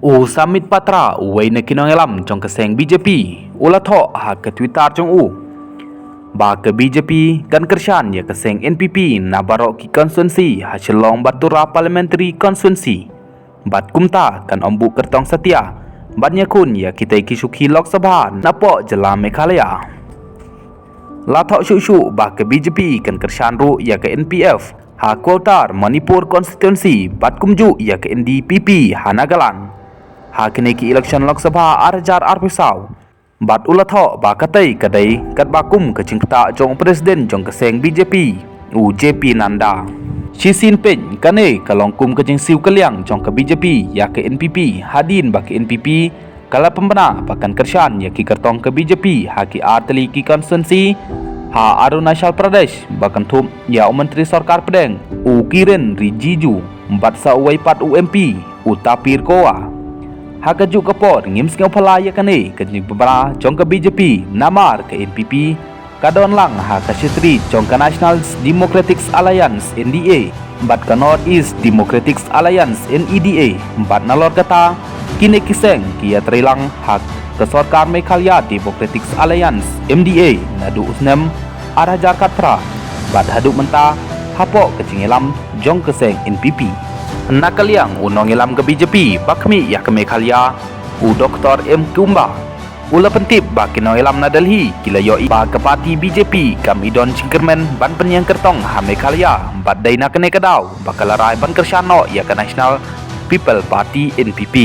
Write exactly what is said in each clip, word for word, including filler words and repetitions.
U Sambit Patra, uwei na ki nongïalam jong ka seng B J P, u la thoh ha ka Twitter jong u ba ka B J P kan kyrshan ïa ka seng N P P na baroh ki constituency ha Shillong bad Tura Parliamentary Constituency. Bad kumta kan ym buh kyrtong satia ban ïakhun ïa kitei ki suki Lok Sabha napoh jylla Meghalaya. La thoh shuh shuh ba ka B J P kan kyrshan ruh ïa ka N P F ha Kawtar Manipur Constituency bad kumjuh ïa ka N D P P ha Nagaland ha kine ki election Lok Sabha ar hajar arphew saw. Bad u la thoh ba katei ka dei katba kum ka jingktah jong u President jong ka seng B J P, u J P Nadda. Shisien peit, kane ka long kum ka jingsiew kylliang jong ka B J P ïa ka N P P, hadien ba ka N P P ka la pynbna ba kan kyrshan ïa ki kyrtong ka B J P ha ki ar tylli ki constituency ha Arunachal Pradesh, ba kan thup ïa u Myntri Sorkar Pdeng, u Kiren Rijiju, bad sa uwei pat u M P, u Tapir Kowa. Ha kajuh ka por, ngim sngewphylla ïa kane ka jingpynbna jong ka B J P, namar ka N P P ka don lang ha ka shithi jong ka National Democratic Alliance, N D A, bad ka North East Democratic Alliance, N E D A, bad nalor kata, kine ki seng ki ïatrei lang ha ka sorkar Meghalaya Democratic Alliance, M D A, naduh u snem ar hajar khatphra bad haduh mynta, hapoh ka jingïalam jong ka seng N P P. Na ka liang u nongïalam ka B J P ba khmih ïa ka Meghalaya, u Doctor M Kumba, u la pyntip ba ki nongïalam na Delhi ki la ïohi ba ka party B J P kam i don jingkyrmen ban pynïeng kyrtong ha Meghalaya, bad dei na kane ka daw ba ka la rai ban kyrshan noh ïa ka National People Party, N P P.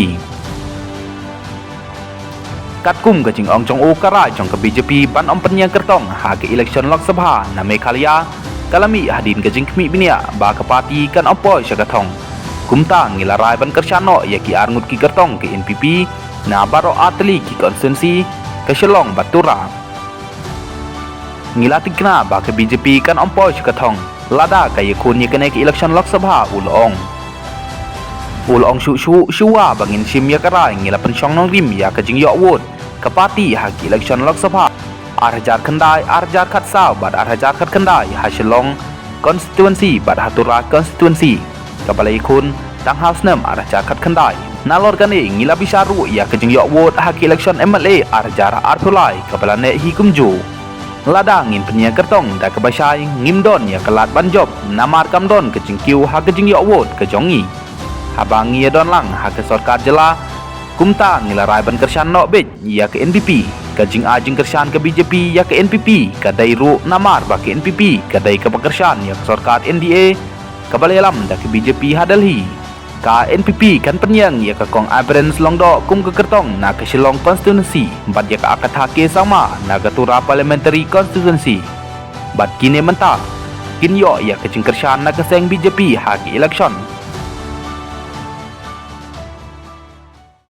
Katkum ka jingong jong u, ka rai jong ka B J P ban ym pynïeng kyrtong ha ka election Lok Sabha na Meghalaya ka la mih hadien ka jingkhmih bniah ba ka party kan ym poi sha ka thong. Kumta ngi la rai ban kyrshan noh ïa ki arngut ki kyrtong ka N P P na baroh ar tylli ki constituency, ka Shillong bad Tura. Ngi la tikna ba ka B J P kan ym poi sha ka thong lada ka ïakhun ïa kane ka election Lok Sabha, u la ong. U la ong shuh shuh, shuwa ba ngin shim ïa ka rai, ngi la pynshong nongrim ïa ka jingïoh vote ka party ha ka election Lok Sabha ar hajar khyndai, ar hajar khatsaw bad ar hajar khatkhyndai ha Shillong constituency bad ha Tura constituency, kaba la ïakhun tang ha u snem ar hajar khatkhyndai. Nalor kane, ngi la bishar ruh ïa ka jingïoh vote ha ka election M L A ar hajar arphew lai, kaba la neh hi kumjuh. Lada ngin pynïeng kyrtong da kaba shai, ngim don ïa ka lad ban jop, namar kam don ka jingkiew ha ka jingïoh vote ka jong ngi. Haba ngi ïa don lang ha ka sorkar jylla, kumta ngi la rai ban kyrshan noh beit ïa ka N P P. Ka jingai jingkyrshan ka B J P ïa ka N P P ka dei ruh namar ba ka N P P ka dei kaba kyrshan ïa ka sorkar N D A kaba la ïalam da ka B J P ha Delhi. Ka N P P kan pynïeng ïa ka Kong Abrahams Lyngdoh kum ka kyrtong na ka Shillong constituency, bad ïa ka Agatha K Sangma na ka Tura Parliamentary Constituency. Bad kine mynta kin ïoh ïa ka jingkyrshan na ka seng B J P ha ka election